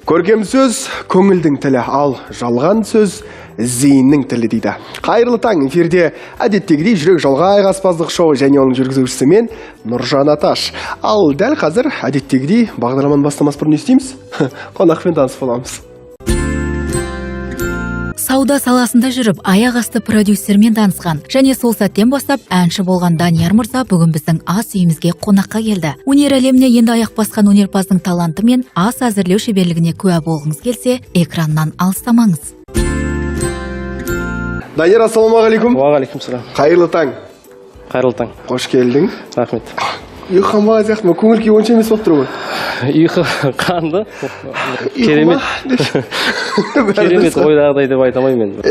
Көркем сөз көңілдің тілі, ал жалған сөз зейіннің тілі дейді. Қайырлы таң, эфирде әдеттегідей жүрек жалғай аспаздық шоу және оның жүргізушісі мен Нұржан Аташ. Ал дәл қазір әдеттегідей бағдарламаны бастамас бұрын не істейміз? Қонақпен танысып боламыз. Сауда саласында жүріп, аяқ асты продюсермен танысқан және сол сәттен бастап әнші болған Данияр мырза бүгін біздің ас үйімізге қонаққа келді. Өнер әлеміне енді аяқ басқан өнерпаздың таланты мен ас әзірлеу шеберлігіне куә болғыңыз келсе, экраннан алыстамаңыз. Данияр, ассалаумағалейкум. Уағалейкум. Қайырлы таң. Қайырлы таң. Қош келдің. Рахмет. Ұйқы қанбаған сияқты ма? Көңіл күй онша емес болып тұр ғой. Ұйқы қанды. Керемет. Керемет ойдағыдай деп айта алмаймын енді.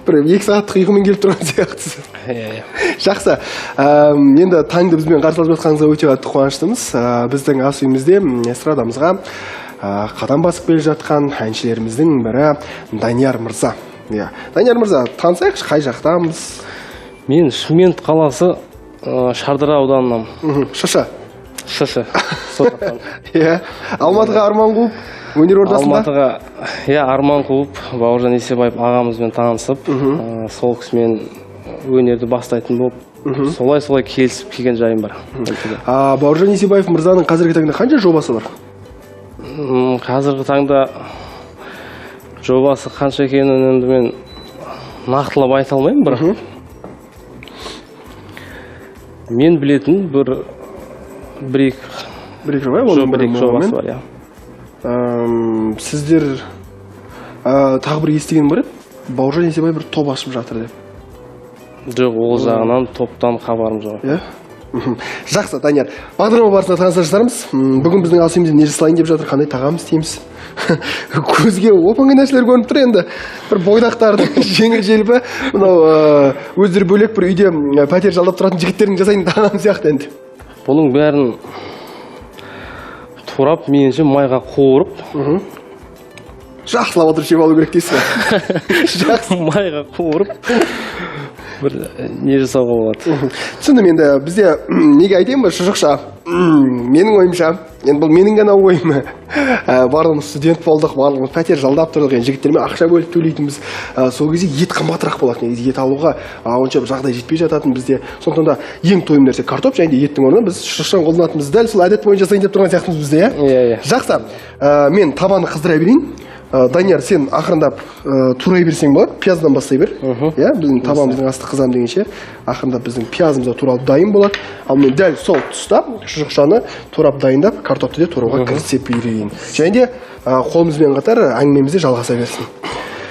Бір 2 сағаттық ұйқымен келіп тұрған сияқтысыз. Иә. Жақсы. Енді таңды бізбен қарсы алып жатқаныңызға өте қатты қуаныштымыз. Біздің ас үйімізде эстрадамызға қадам басып келе жатқан әншілеріміздің бірі Данияр мырза. Иә. Данияр мырза, танысайықшы, қай жақтанбыз? Мен Шымкент қаласы Шардара ауданынан. Шышы. Шышы. Сол жақтан. Иә. Алматыға арман қуып, өнер ордасында? Алматыға, иә, арман қуып, Бауыржан Есебаев ағамызбен танысып, сол кісімен өнерді бастайтын болып, солай-солай келісіп келген жайым бар. Бауыржан Есебаев мырзаның қазіргі таңда қанша жобасы бар? Қазіргі таңда жобасы қанша екенін енді мен нақтылап айта алмаймын, бірақ мен білетін бір бір екі жобасы бар, иә. Сіздер тағы бір естігенім бар еді, Бауыржан Есебаев бір топ ашып жатыр деп. Жоқ, ол жағынан топтан хабарым жоқ. Иә? Жақсы, Данияр, бағдарлама барысында таныса жатармыз. Бүгін біздің ас үйімізде не жасалайын деп жатыр, қандай тағам істейміз? Көзге оп-оңай нәрселер көрініп тұр енді. Бір бойдақтардың жеңіл желпі, мынау өздері бөлек бір үйде пәтер жалдап тұратын жігіттердің жасайтын тағам сияқты енді. Бұның бәрін турап, меніңше майға қуырып, жақсылап отырып жеп алу керек дейсіз ғой. Жақсы. Майға қуырып бір не жасауға болады. Түсіндім енді. Бізде неге айтайын ба, шұжықша, менің ойымша, енді бұл менің ғана ойым. Барлығымыз студент болдық, барлығымыз пәтер жалдап тұрдық, енді жігіттермен ақша бөліп төлейтінбіз. Сол кезде ет қымбатырақ болатын, негізі ет алуға онша бір жағдай жетпей жататын бізде. Сондықтан да ең тойым нәрсе картоп, және де еттің орнына біз шұжықшаны қолданатынбыз. Дәл сол әдет бойынша жасайын деп тұрған сияқтымыз бізде, иә? Иә, иә. Жақсы. Мен табаны қыздыра берейін. Данияр, сен ақырындап турай берсең болады, пияздан бастай бер. Иә, біздің табамыздың асты қызам дегенше, ақырындап біздің пиязымыз да туралып дайын болады. Ал мен дәл сол тұста шұжықшаны турап дайындап, картопты да турауға кірісе берейін. Және де қолымызбен қатар әңгімеміз де жалғаса берсін.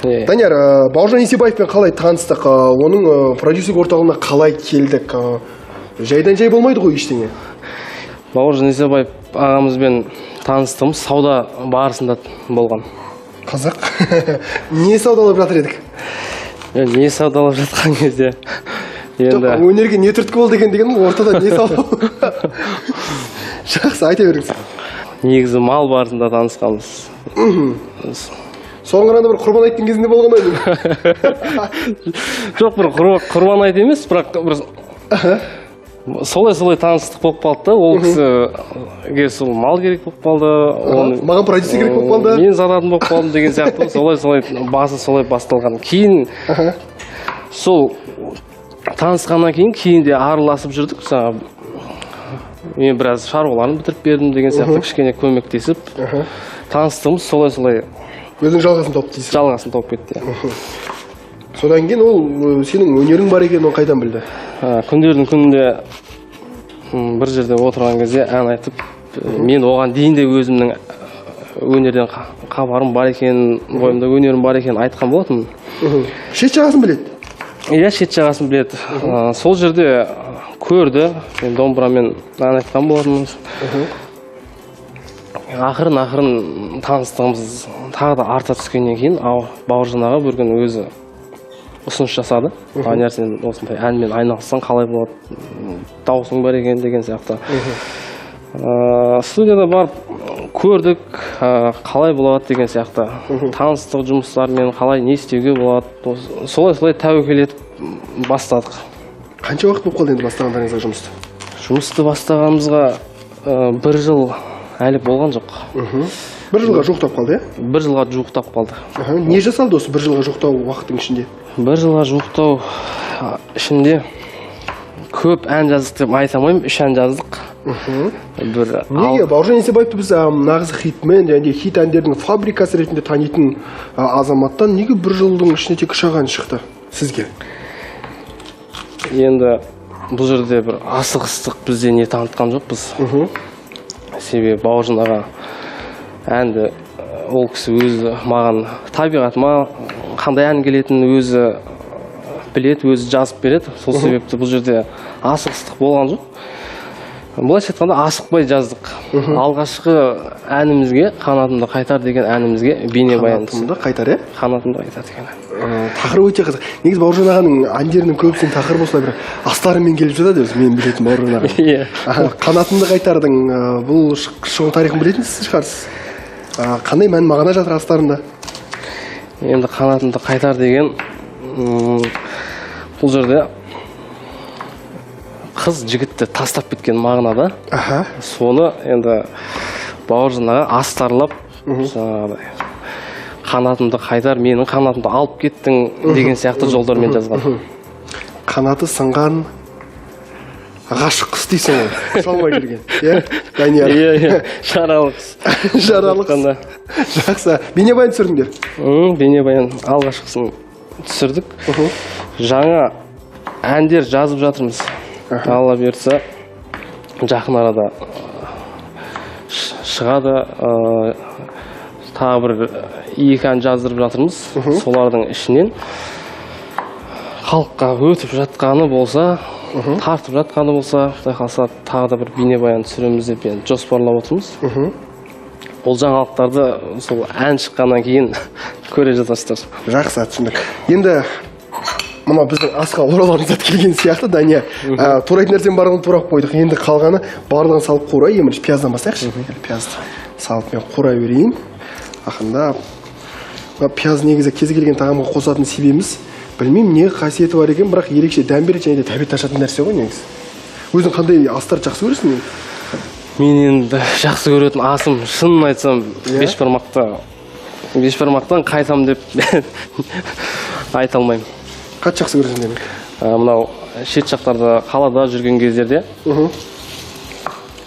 Данияр, Бауыржан Есебаевпен қалай таныстық? Оның продюсерлік орталығына қалай келдік? Жайдан жай болмайды ғой ештеңе. Бауыржан Есебаев ағамызбен таныстығымыз сауда барысында болған. Қызық. Не саудалап жатыр едік? Не саудалап жатқан кезде енді Жоқ, өнерге не түрткі болды екен деген ортада не саудалап. Жақсы, айта беріңіз. Негізі мал барысында танысқанбыз. Соңғы арада бір құрбан айттың кезінде болған ой деймін. Жоқ, бір құрбан айт емес, бірақ бір солай-солай таныстық болып қалды да, ол кісіге сол мал керек болып қалды, оны маған продюсер керек болып қалды. Мен сататын болып қалдым деген сияқты, солай-солай басы солай басталған. Кейін сол танысқаннан кейін де араласып жүрдік. Жаңа мен біраз шаруаларын бітіріп бердім деген сияқты, кішкене көмектесіп, таныстығымыз солай-солай Өзінің жалғасын тауып дейсіз. Жалғасын тауып кетті, иә. Содан кейін ол сенің өнерің бар екенін ол қайдан білді? Күндердің күнінде бір жерде отырған кезде ән айтып, мен оған дейін де өзімнің өнерден хабарым бар екенін, бойымда өнерім бар екенін айтқан болатынмын. Шет жағасын біледі? Иә, шет жағасын біледі. Сол жерде көрді, мен домбырамен ән айтқан болатынмын. Ақырын-ақырын таныстығымыз тағы да арта түскеннен кейін, Бауыржан аға бір күні өзі ұсыныс жасады. Данияр, сен осындай әнмен айналыссаң қалай болады, дауысың бар екен деген сияқты. Студияда барып көрдік, қалай болады деген сияқты. Таныстық жұмыстармен қалай не істеуге болады, солай-солай тәуекел етіп бастадық. Қанша уақыт болып қалды енді бастағандарыңызға жұмысты? Жұмысты бастағанымызға 1 жыл Әлі болған жоқ. Бір жылға жуықтап қалды, иә? Бір жылға жуықтап қалды. Не жасалды осы бір жылға жуықтау уақыттың ішінде? Бір жылға жуықтау ішінде көп ән жаздық деп айта алмаймын, 3 ән жаздық. Бір Неге? Бауыржан Есебаевты біз нағыз хитмен және хит әндердің фабрикасы ретінде танитын азаматтан неге бір жылдың ішінде тек 3 ән шықты сізге? Енді бұл жерде бір асығыстық бізде не танытқан жоқпыз. Себебі Бауыржан аға әнді ол кісі өзі маған табиғатыма қандай ән келетінін өзі біледі, өзі жазып береді. Сол себепті бұл жерде асығыстық болған жоқ. Былайша айтқанда асықпай жаздық. Алғашқы әнімізге Қанатымды қайтар деген әнімізге бейнебаян түсті. Қанатымды қайтар, е? Қанатымды қайтар деген ән. Тақырып өте қызық. Негізі Бауыржан ағаның әндерінің көбісінің тақырыбы осылай бір астарымен келіп жатады өзі, мен білетін Бауыржан аға. Иә. Қанатымды қайтардың, бұл шығу тарихын білетін сіз шығарсыз. Қандай мән мағына жатыр астарында? Енді қанатымды қайтар деген, бұл жерде қыз жігітті тастап кеткен мағынада. Соны енді Бауыржан аға астарлап, жаңағыдай қанатымды қайтар, менің қанатымды алып кеттің деген сияқты жолдармен жазған. Қанаты сынған ғашық құс дейсің ғой, ұша алмай келген. Иә, Данияр. Иә, иә, жаралы құс. Жаралы құс. Қанда. Жақсы. Бейнебаян түсірдіңдер? Бейнебаян алғашқысын түсірдік. Жаңа әндер жазып жатырмыз. Алла бұйыртса, жақын арада шығады. Тағы бір 2 ән жаздырып жатырмыз. Солардың ішінен халыққа өтіп жатқаны болса, тартып жатқаны болса, Құдай қаласа тағы да бір бейнебаян түсіреміз деп енді жоспарлап отырмыз. Ол жаңалықтарды сол ән шыққаннан кейін көре жатарсыздар. Жақсы, түсіндік. Енді мына біздің асқа оралған зат келген сияқты, Дания. Турайтын нәрсенің барлығын турап қойдық. Енді қалғаны барлығын салып қурай. Ең бірінші пияздан бастайықшы. Пиязды салып мен қурай берейін. Ақырында мына пияз негізі кез келген тағамға қосатын себебіміз, білмеймін не қасиеті бар екен, бірақ ерекше дәм береді және де тәбет ашатын нәрсе ғой негізі. Өзің қандай астарды жақсы көресің енді? Мен енді жақсы көретін асым, шынын айтсам, бешбармақтан қайтам деп айта алмаймын. Қатты жақсы көресің демек? Мынау шет жақтарда, қалада жүрген кездерде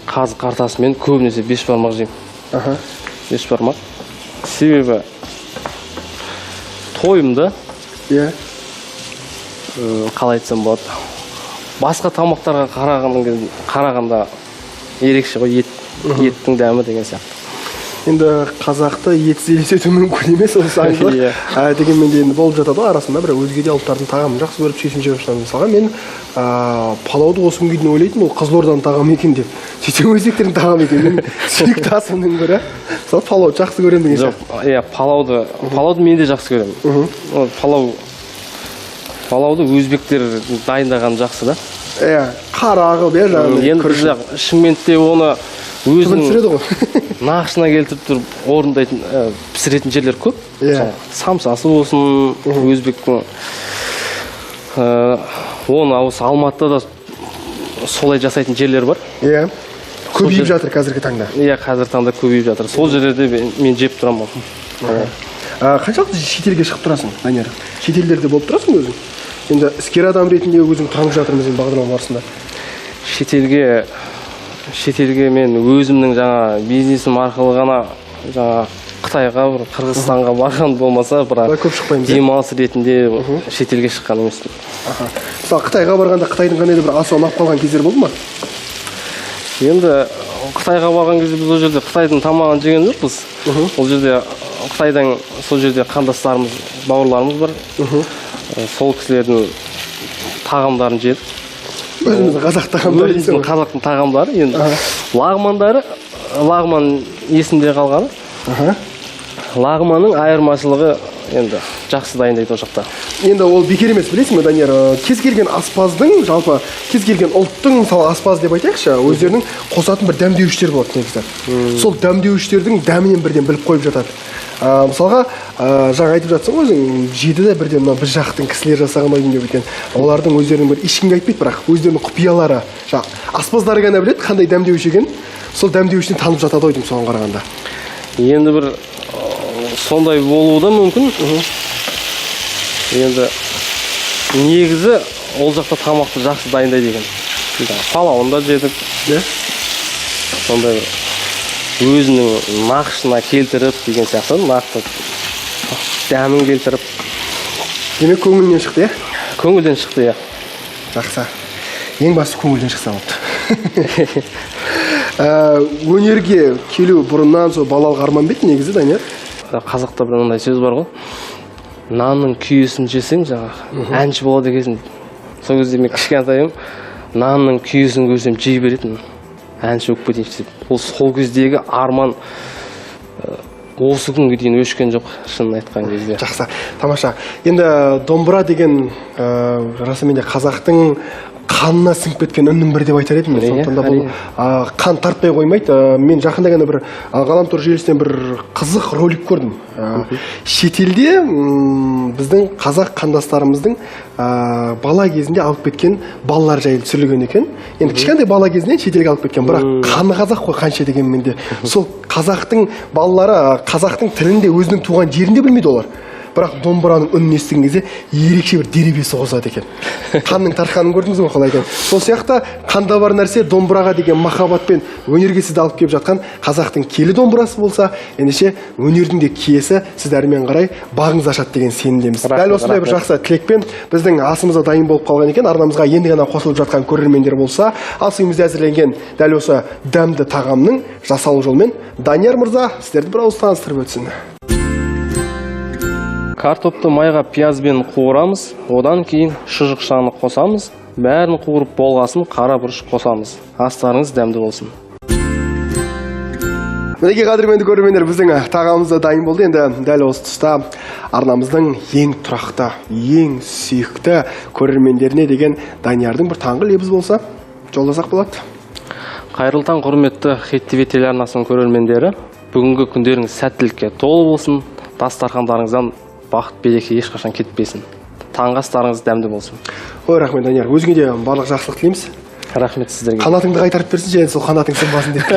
қазы қартасымен көбінесе бешбармақ жеймін. Бешбармақ. Себебі тойымды, қалай айтсам болады, басқа тамақтарға қарағанда ерекше ғой, еттің дәмі деген сияқты. Енді қазақты етсіз елестету мүмкін емес, ол заңдылық. Дегенмен де енді болып жатады ғой арасында бір өзге де ұлттардың тағамын жақсы көріп шешім жеп жатады. Мысалға мен, палауды осы күнге дейін ойлайтынмын, ол Қызылорданың тағамы екен деп. Сөйтсем өзбектердің тағамы екен. Мен сүйікті асымның бірі. Мысалы палауды жақсы көремін деген Жоқ, сияқты. иә, палауды мен де жақсы көремін. Ол палауды өзбектер дайындаған жақсы да. Иә, қара қылып, иә, жаңағыдай Енді күріш. біз жақ Шымкентте оны Түбін өзінің түсіреді ғой. нақышына келтіріп тұрып орындайтын, пісіретін жерлер көп. Мысалы, самсасы болсын, өзбектің. Оны осы Алматыда да солай жасайтын жерлер бар. Көбейіп жатыр қазіргі таңда. Иә, қазіргі таңда көбейіп жатыр. Сол жерлерде мен жеп тұрамын. Қаншалықты шетелге шығып тұрасың, Данияр? Шетелдерде болып тұрасың өзің? Енді іскер адам ретінде өзің танып жатырмыз енді бағдарлама барысында. Шетелге мен өзімнің жаңа бизнесім арқылы ғана жаңа Қытайға, бір Қырғызстанға барған болмаса, бірақ Былай көп шықпаймыз, иә? демалыс ретінде шетелге шыққан емеспін. Мысалы, Қытайға барғанда Қытайдың қандай да бір асы ұнап қалған кездер болды ма? Енді Қытайға барған кезде біз ол жерде Қытайдың тамағын жеген жоқпыз. Ол жерде Қытайдан сол жерде қандастарымыз, бауырларымыз бар. Сол кісілердің тағамдарын жедік. Өзіміздің қазақ тағамдары дейсің Өзіміздің ғой. қазақтың тағамдары. Енді лағмандары, лағман есімде қалғаны. Лағманның айырмашылығы енді жақсы дайындайды ол жақта. Енді ол бекер емес, білесің бе, Данияр? Кез келген аспаздың, жалпы кез келген ұлттың, мысалы аспаз деп айтайықшы, өздерінің қосатын бір дәмдеуіштер болады негізі. Сол дәмдеуіштердің дәмінен бірден біліп қойып жатады. Мысалға, жаңа айтып жатсың ғой өзің, жеді де бірден мына біз жақтың кісілер жасаған ойын деп екен. Олардың өздерінің бір ешкімге айтпайды, бірақ өздерінің құпиялары, жаңа аспаздары ғана біледі қандай дәмдеуіш екенін. Сол дәмдеуішінен танып жатады ғой деймін соған қарағанда. Енді бір сондай болуы да мүмкін. Енді негізі ол жақта тамақты жақсы дайындайды екен. Палауын да жедік. Иә? Сондай бір өзінің нақышына келтіріп деген сияқты, нақты дәмін келтіріп. Демек көңілінен шықты, иә? Көңілден шықты, иә. Жақсы. Ең басты көңілден шықса болды. Өнерге келу бұрыннан сол балалық арман ба еді негізі, Данияр? Қазақта бір мынандай сөз бар ғой. Нанның күйесін жесең жаңағы әнші болады екенсің. Сол кезде мен кішкентайым нанның күйесін көрсем жей беретінмін. Әнші болып кетейінші деп. Ол сол кездегі арман осы күнге дейін өшкен жоқ, шынын айтқан кезде. Жақсы, тамаша. Енді домбыра деген расымен де қазақтың қанына сіңіп кеткен үннің бірі деп айтар едім мен. Сондықтан да бұл қан тартпай қоймайды. Мен жақында ғана бір ғаламтор желісінен бір қызық ролик көрдім. Шетелде біздің қазақ қандастарымыздың бала кезінде алып кеткен балалар жайлы түсірілген екен. Енді кішкентай бала кезінен шетелге алып кеткен, бірақ қаны қазақ қой қанша дегенмен де. Сол қазақтың балалары қазақтың тілін де өзінің туған жерін де білмейді олар. Бірақ домбыраның үнін естіген кезде ерекше бір деребесі қосады екен. Қанның тартқанын көрдіңіз ғой қалай екен. Сол сияқты қанда бар нәрсе домбыраға деген махаббатпен өнерге сізді алып келіп жатқан қазақтың киелі домбырасы болса, ендеше өнердің де киесі сізді әрмен қарай бағыңыз ашады деген сенімдеміз. Дәл осындай бір жақсы тілекпен біздің асымыз да дайын болып қалған екен. Арнамызға енді ғана қосылып жатқан көрермендер болса, ас үйімізде әзірленген дәл осы дәмді тағамның жасалу жолымен Данияр мырза сіздерді бір ауыз таныстырып өтсін. Картопты майға пиязбен қуырамыз, одан кейін шұжықшаны қосамыз, бәрін қуырып болғасын қара бұрыш қосамыз. Астарыңыз дәмді болсын. Мінекей, қадірменді көрермендер, біздің тағамымыз да дайын болды. Енді дәл осы тұста арнамыздың ең тұрақты, ең сүйікті көрермендеріне деген Даниярдың бір таңғы лебізі болса, жолдасақ болады. Қайырлы таң, құрметті Хит ТВ телеарнасының көрермендері. Бүгінгі күндеріңіз сәттілікке толы болсын, дастархандарыңыздан бақыт береке ешқашан кетпесін. Таңғы астарыңыз дәмді болсын. Ой, рахмет, Данияр. Өзіңе де барлық жақсылық тілейміз. Рахмет сіздерге. Қанатыңды қайтарып берсін, және сол қанатың сынбасын деп.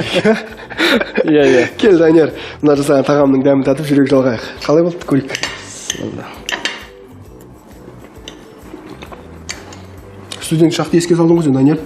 Иә, иә. Кел, Данияр, мына жасаған тағамның дәмін татып жүрек жалғайық. Қалай болды, көрейік. Студент шақты еске салдың ғой сен, Данияр.